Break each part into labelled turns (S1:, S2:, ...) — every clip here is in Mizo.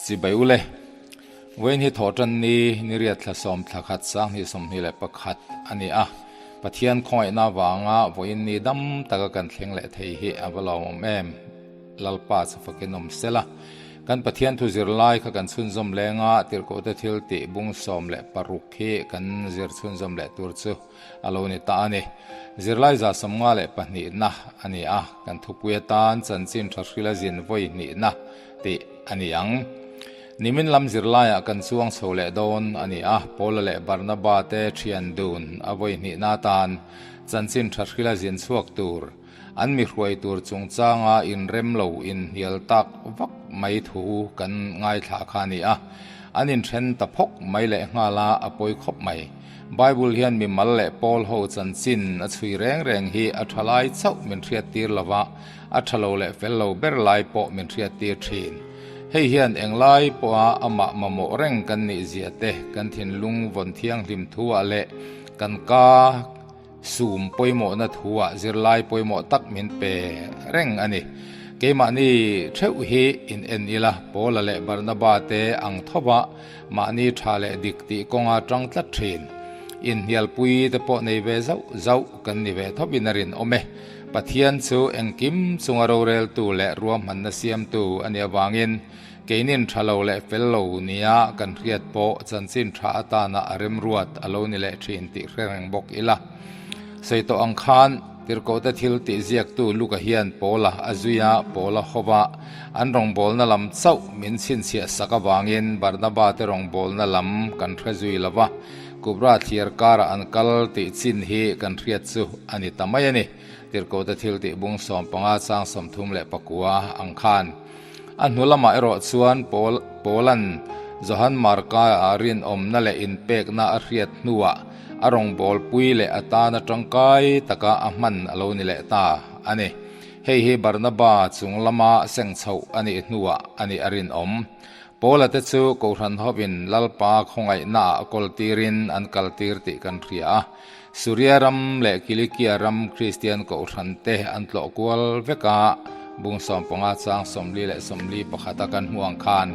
S1: Chibai ule. Vawiin hi thawhtan ni niriat thla sawm thla khat sanghnih 21 a ni a. Pathian khawngaihna avanga vawiin ni dam taka kan thleng leh thei hi a va lawmawm em. Lalpa chu fakin awm sela. Kan Pathian thu zirlai kha kan chhunzawm leng a, tirhkohte thil tih bung 16 hi kan zir chhunzawm leh tur chu a lo ni ta a ni. Zirlai 52na a ni a, kan thupui atan chanchin tha hrila zin vawi hnihna tih a ni ang. Nimin lam zirlaiah kan chuang chho leh dawn a ni a, Paula leh Barnaba te thian dun a vawi hnihna atan chanchin tha hrila zin chhuak tur An mi hruai tur chungchanga inrem lo inhnial tak vak mai thu kan ngaithla kha a ni a. An inthen ta phawk mai leh nghal a, a pawi khawp mai. Bible hian mi mal leh pawl ho chanchin a chhui reng reng hi a tha lai chauh min hriattir lo va, a tha lo leh fel lo ber lai pawh min hriattir thin. Hei hian englai pawha amah mamawh reng kan nih zia te, kan thinlung vawn thianghlim thuah leh kan ka, Sum pawimawhna thuah zirlai pawimawh tak min pe reng a ni. Keimahni theuh hi in en ila, Paula leh Barnaba te ang thawva mahni tha leh dik tih kawnga tang tlat thin. Inhnialpui te pawh nei ve zauh zauh kan ni ve thawpin a rinawm e. Pathian chu engkim chunga roreltu leh ruahmanna siamtu a nih avangin Keinin tha lo leh fel lo nia kan hriat pawh chanchin tha atana a remruat a lo ni leh thin tih hre reng bawk ila. Sawi tawh ang khan Tirhkohte thil tih ziaktu Luka hian Paula a zui a, Paula hova an rawngbawlna lam chauh min chhinchhiah sak avangin Barnaba te rawngbawlna lam kan hre zui lo va, Kubra thliar karah an kal tih chin hi kan hriat chu a ni ta mai a ni. Tirhkohte thil tih bung 15 chang 39 ang khan. A hnu lamah erawh chuan Paul Paula'n Johan Marka-a rinawmna leh inpekna a hriat hnuah a rawngbawlpui leh a tana tangkai taka a hman a lo ni leh ta a ni. Hei hi Barnaba chung lama seng chhoh a nih hnuah a nih a rinawm. Paula te chu Kohhran hovin Lalpa khawngaihnaah kawltirin an kaltir tih kan hria a. Suria ram leh Kilikia ram Kristian Kohhran te an tlawh kual vek a, bung 15 chang 40 41 a kan hmuh ang khan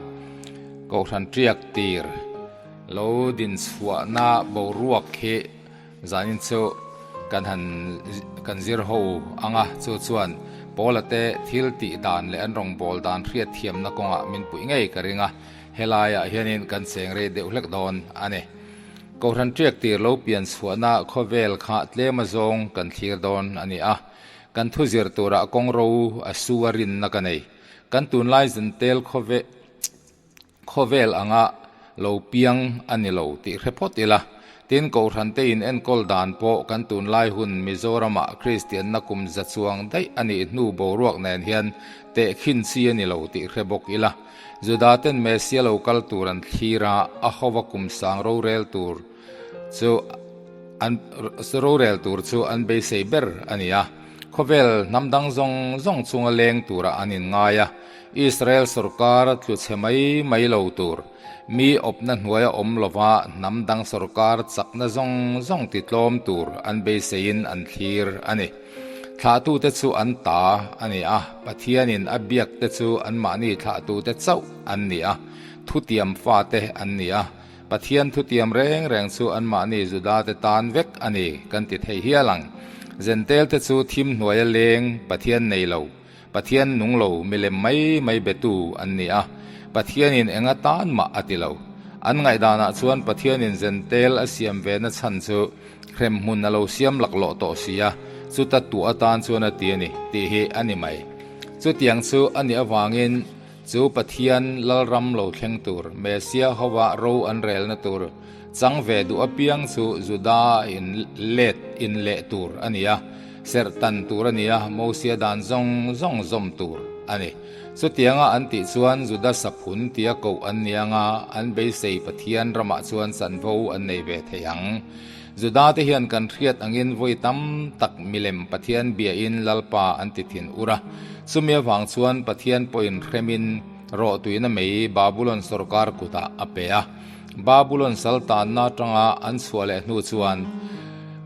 S1: Kohhran tiak tir lo din chhuahna boruak hi zanin chu kan han kan zir ho ang a, chu chuan Paula te thil tih dan leh an rawngbâwl dan hriatthiamna kawngah min puih ngei ka ring a, helaiah hianin kan cheng rei deuh hlek dawn a ni. Kohhran tiak tir lo pian chhuahna khawvel kha tlem a zawng kan thlir dawn a ni a, kan thu zir turah kawng ro a su a rinna ka nei. Kan tunlai zentel khawve khawvel anga lo piang a ni lo tih hre phawt ila. Tin, Kohhran te in enkawl dan pawh kan tunlai hun Mizoramah Kristianna kum za chuang daih a nih hnu boruak nen hian tehkhin chi a ni lo tih hre bawk ila. Juda ten Messia lo kal tur an thlir a, a hova kum sang rorel tur chu an rorel tur chu an beisei ber a ni a. Khawvel hnam dang zawng zawng chunga leng turah an inngai a, Israel sawrkar tlu chhe mai mai lo tur, mi awpna hnuaia awm lova hnam dang sawrkar chakna zawng zawng titlawm tur an beiseiin an thlir a ni. Thlahtute chu an ta a ni a, Pathianin a biakte chu anmahni thlahtute chauh an ni a, thutiam fate an ni a. Pathian thutiam reng reng chu anmahni Judate tan vek a ni kan ti thei hial ang. Zentelte chu thim hnuaia leng Pathian nei lo, Pathian nung lo milem mai mai betu an ni a, Pathianin enga tan mah a ti lo. An ngaihdanah chuan Pathianin Zentel a siam ve na chhan chu Hrem hmun a lo siam laklawh tawh si a, chuta tuah atan chuan a ti a ni, tih hi a ni mai. Chutiang chu a nih avangin chu Pathian Lalram lo thleng tur, Messia hova ro an relna tur chang ve duh apiang chu Juda in let in leh tur a ni a, serh tan tur a ni a, Mosia dan zawng zawng zawm tur a ni. Chutianga an tih chuan Juda saphun tia koh an ni anga an beisei Pathian ramah chuan chanvo an nei ve thei ang. Juda te hian kan hriat angin vawi tam tak milem Pathian biain Lalpa an ti thin ur a. Chumi avang chuan Pathian pawhin hremin rawhtuina mei Babulon sawrkar kutah a pe a. Babulon sal tanna atanga an chhuah leh hnu chuan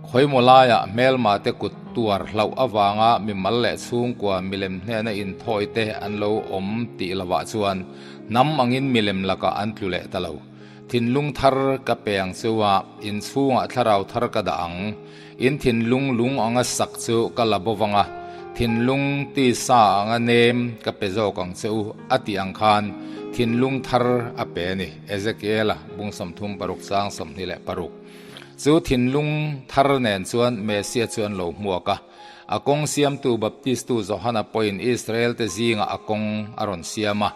S1: khawimaw laiah hmelma te kut tuar hlauh avanga mimal leh chhungkua milem hnena inthawi te an lo awm tih lovah chuan Hnam angin milem lakah an tlu leh ta lo. Thinlung thar ka pe ang chu a, in chhungah thlarau thar ka dah ang. In thinlung lung anga sak chu ka la bo vang a, thinlung tisa anga nem ka pe zawk ang che u, a tih ang khan thinlung thar a pe a ni, Ezekiela bung 36 chang 26. Chu thinlung thar nen chuan Messia chu an lo hmuak a. A kawng siamtu Baptistu Johana pawhin Israelte zingah a kawng a rawn siam a.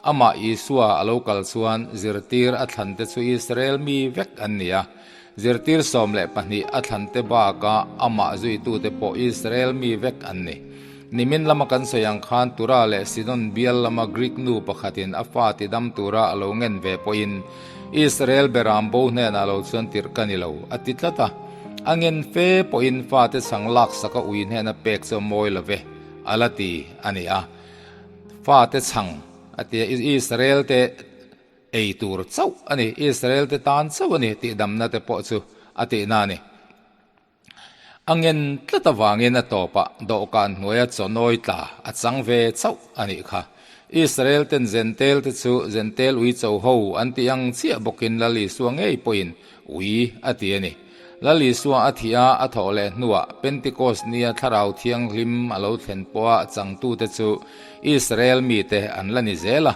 S1: Amah Isua a lo kal chuan zirtir a thlante chu Israel mi vek an ni a. Zirtir 12 a thlante bakah amah zuitute pawh Israel mi vek an ni. Nimin lama kan sawi ang khan Tura leh Sidon bial lama Greek nu pakhatin a fa tidam tura a lo ngen ve pawhin Israel beram bo hnenah lo chuan tirh ka ni lo, a ti tlat a. A ngen fe pawhin fate chhang laksak a ui hnena pek chu a mawi lo ve, a la ti a ni a. Fate chhang a ti a, Israel te ei tur chauh a ni, Israel te tan chauh a ni tih damna te pawh chu a tihna a ni. A ngen tlat avangin a tawpah dawhkan hnuaia chawnawi tla a chang ve chauh a nih kha. Israel ten Zentel te chu Zentel ui cho ho an tih ang chiah bawkin Lal Isua ngei pawhin ui a ti a ni. Lal Isua a thih a, a thawh leh hnuah Pentecost nia Thlarau Thianghlim a lo thlen pawha changtute chu Israel mite an la ni zel a.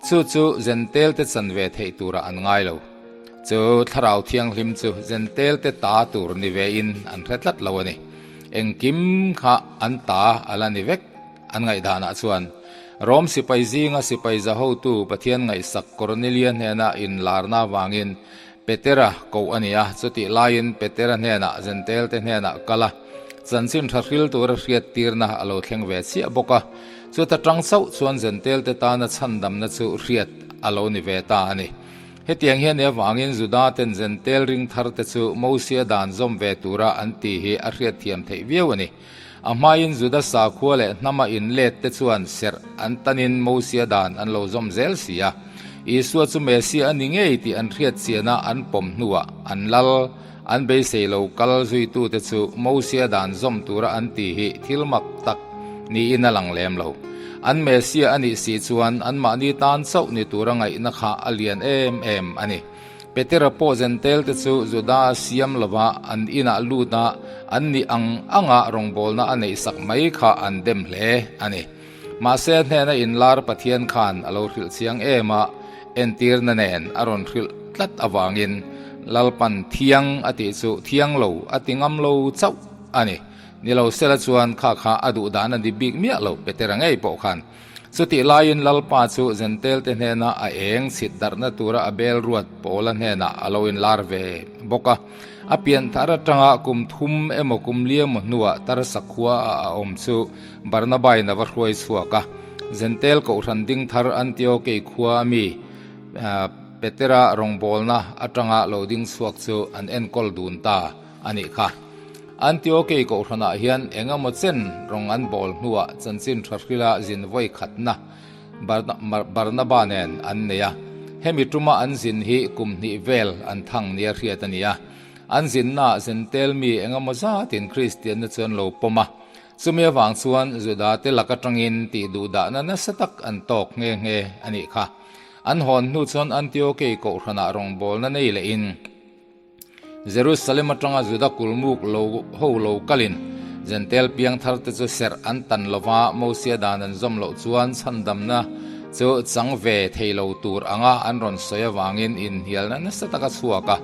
S1: Chu chu Zentel te chan ve theih turah an ngai lo. Chu Thlarau Thianghlim chu Zentel te ta tur ni vein an hre tlat lo a ni. Engkim kha an ta a la ni vek an ngaihdanah chuan. Rom sipai zinga sipai za hotu Pathian ngaihsak Kornelia hnena inlarna avangin Petera koh a ni a, chutih laiin Petera hnenah Zentel te hnenah kal a, chanchin tha hril tura hriattirna a lo thleng ve chiah bawk a. Chuta tang chauh chuan Zentel te tana chhandamna chu hriat a lo ni ve ta a ni. Hetiang hian i avangin Juda ten Zentel ring thar te chu Mosia dan zawm ve tura an ti hi a hriatthiam theih viau a ni. A hmain Juda sakhua leh hnama inlet te chuan serh an tanin Mosia dan an lo zawm zel si a. Isua chu Mesia a ni ngei tih an hriat chiana an pawm hnuah an lal, an beisei lo kal zuitute chu Mosia dan zawm tura an ti hi thil mak tak niin a lang lem lo. An Mesia a nih si chuan anmahni tan chauh ni tura ngaihna kha a lian em em a ni. Petera pawh Zentel te chu Juda siam lova an inah lut a, an nih ang anga rawngbawlna a neihsak mai kha an dem hle a ni. Mahse a hnena inlar Pathian khan a lo hrilh chiang em a, entirna nen a rawn hrilh tlat avangin Lalpan thiang a tih chu thiang lo a ti ngam lo chauh a ni. Ni lo sela chuan kha kha a duh dan a ni bik miah lo Petera ngei pawh khan. Chutih laiin Lalpa chu Zentelte hnena a eng chhit darhna tura a bel ruat Paula hnenah a lo inlar ve bawk a. A pian thar atanga kum thum emaw kum li emaw hnuah Tarsa khua a a awm chu Barnabain a va hruai chhuak a. Zentel kohhran ding thar Antiokei khua a mi Petera rawngbawlna atanga lo ding chhuak chu an enkawl dun ta a nih kha. Antiokei kohhranah hian eng emaw chen rawng an bawl hnuah chanchin tha hrila zin vawi khatna Barnaba nen an nei a. Hemi tuma an zin hi kum hnih vel an thang nia hriat a ni a. An zinnaah zentel mi eng emaw zatin Kristianna chu an lo pawm a. Chumi avang chuan Judate lak atangin tih duhdahna nasa tak an tawk nghe nghe a nih kha. An hawn hnu chuan Antiokei kohhranah rawngbawlna nei lehin, Jerusalem atanga Juda kulmuk lo ho lo kalin Jentel piang thar te chu serh an tan lova Mosia dan an zawm loh chuan chhandamna chu chang ve thei lo tur anga an rawn sawi avangin inhnialna nasa tak a chhuak a.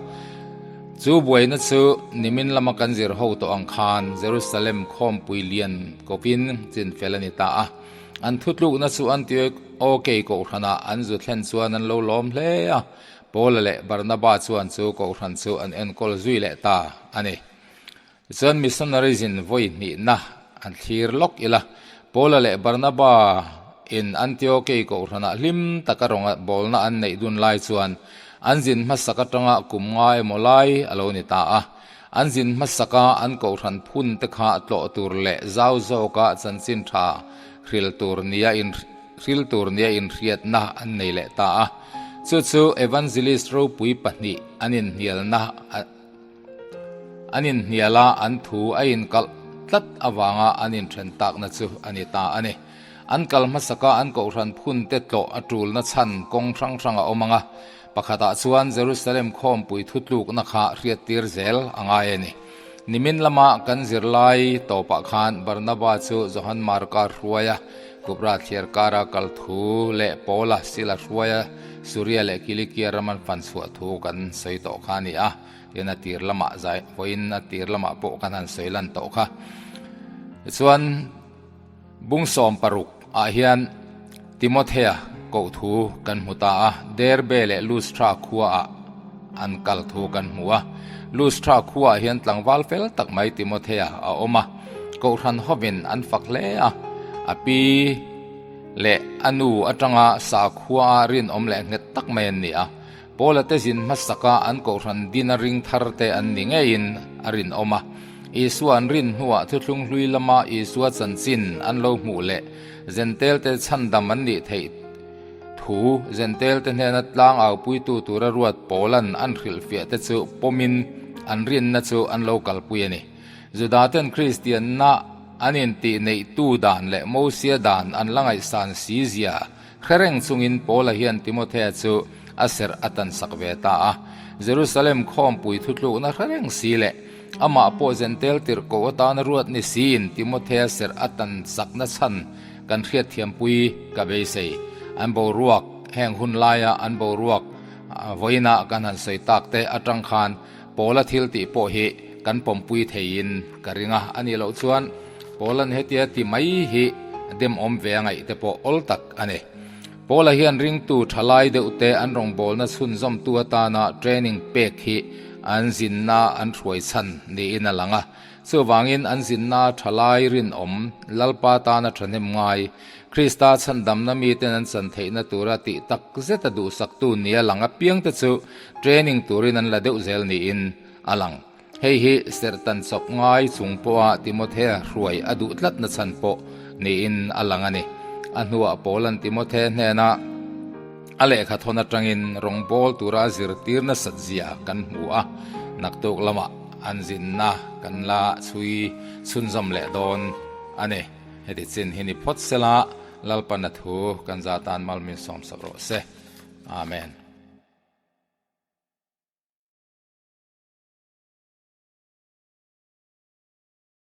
S1: Chu buaina chu nimin lama kan zir ho tawh ang khan Jerusalem khawmpui lian kawpin chinfel a ni ta a. An thutlukna chu Antiokei kohhranah an zu thlen chuan an lo lawm hle a. Paula leh Barnaba chuan chu kohhran chu an enkawl zui leh ta a ni. Tichuan missionary zin vawi hnihna an thlir lawk ila, Paula leh Barnaba in Antiokei kohhranah hlim taka rawnga bawlna an neih dun lai chuan an zin hmasak atanga kum nga emaw lai a lo ni ta a. An zin hmasaka an kohhran phun te kha tlawh tur leh zau zawka chanchin tha hril tur nia in Hril tur nia inhriatna an nei leh ta a, chu chu Evangelist ropui pahnih an inhnialna an inhniala an thu a inkalh tlat avanga an inthen takna chu a ni ta a ni. An kal hmasaka an kohhran phunte tlawh a tulna chhan kawng hrang hrang a awm ang a, pakhatah chuan Jerusalem khawmpui thutlukna kha hriattir zel a ngai a ni. Nimin lama kan zirlai tawpah khan Barnaba chu Johan Marka hruaia Kupra thliar kara kal thu leh Paula Sila hruaia Suria leh Kilikia ram an fan chhuah thu kan sawi tawh kha a ni a. Tin a tir lamah zai vawiin a tir lamah pawh kan han sawi lan tawh kha. Tichuan bung 16 ah hian Timothea koh thu kan hmu ta a, Derbe leh Lustra khua ah an kal thu kan hmu a. Lustra khua ah hian tlangval fel tak mai Timothea a awm a, kohhran hovin an fak hle a, a pi leh a nu atanga sakhua a rinawm leh nghet tak mai an ni a. Paula te zin hmasaka an kohhran dina ring thar te an ni ngeiin a rinawm a. Isua an rin hnuah thuthlung hlui lama Isua chanchin an lo hmuh leh Zentel te chhandam an nih theih thu Zentel te hnena tlang aupuitu tura ruat Paula'n an hrilhfiah te chu pawmin an rinna chu an lo kalpui a ni. Juda ten Kristianna an intih neihtu dan leh Mosia dan an la ngaihsan si zia Hre reng chungin Paula hian Timothea chu a serh a tansak ve ta a. Jerusalem khawmpui thutlukna hre reng si leh amah pawh Zentel tirhkoh atana ruat ni siin Timothea serh a tansakna chhan kan hriatthiampui ka beisei. An boruak, heng hun laia an boruak vawiina kan han sawi tak te atang khan Paula thil tih pawh hi kan pawmpui theiin ka ring a, a nih loh chuan Paula'n hetia ti mai hi demawm ve a ngaih te pawh awl tak a ni. Paula hian ringtu thalai deuh te an rawngbawlna chhunzawmtu atana training pek hi an zinna an hruai chhan niin a lang a. Chuvangin an zinna thalai rinawm Lalpa tana thahnem ngai, Krista chhandamna miten an chan theihna tura tih tak zeta duhsaktu nia lang apiangte chu training turin an la deuh zel niin a lang. Hei hi serhtan chawp ngai chung pawha Timothea hruai a duh tlatna chhan pawh niin a lang a ni. A hnuah Paula'n Timothea hnena a lehkha thawn atangin rawngbawl tura a zirtir nasat zia kan hmu a, naktuk lamah an zinna kan la chhui chhunzawm leh dawn a ni. Heti chin hi ni phawt sela, Lalpana thu kan zatan mal min sawmsak rawh se. Amen.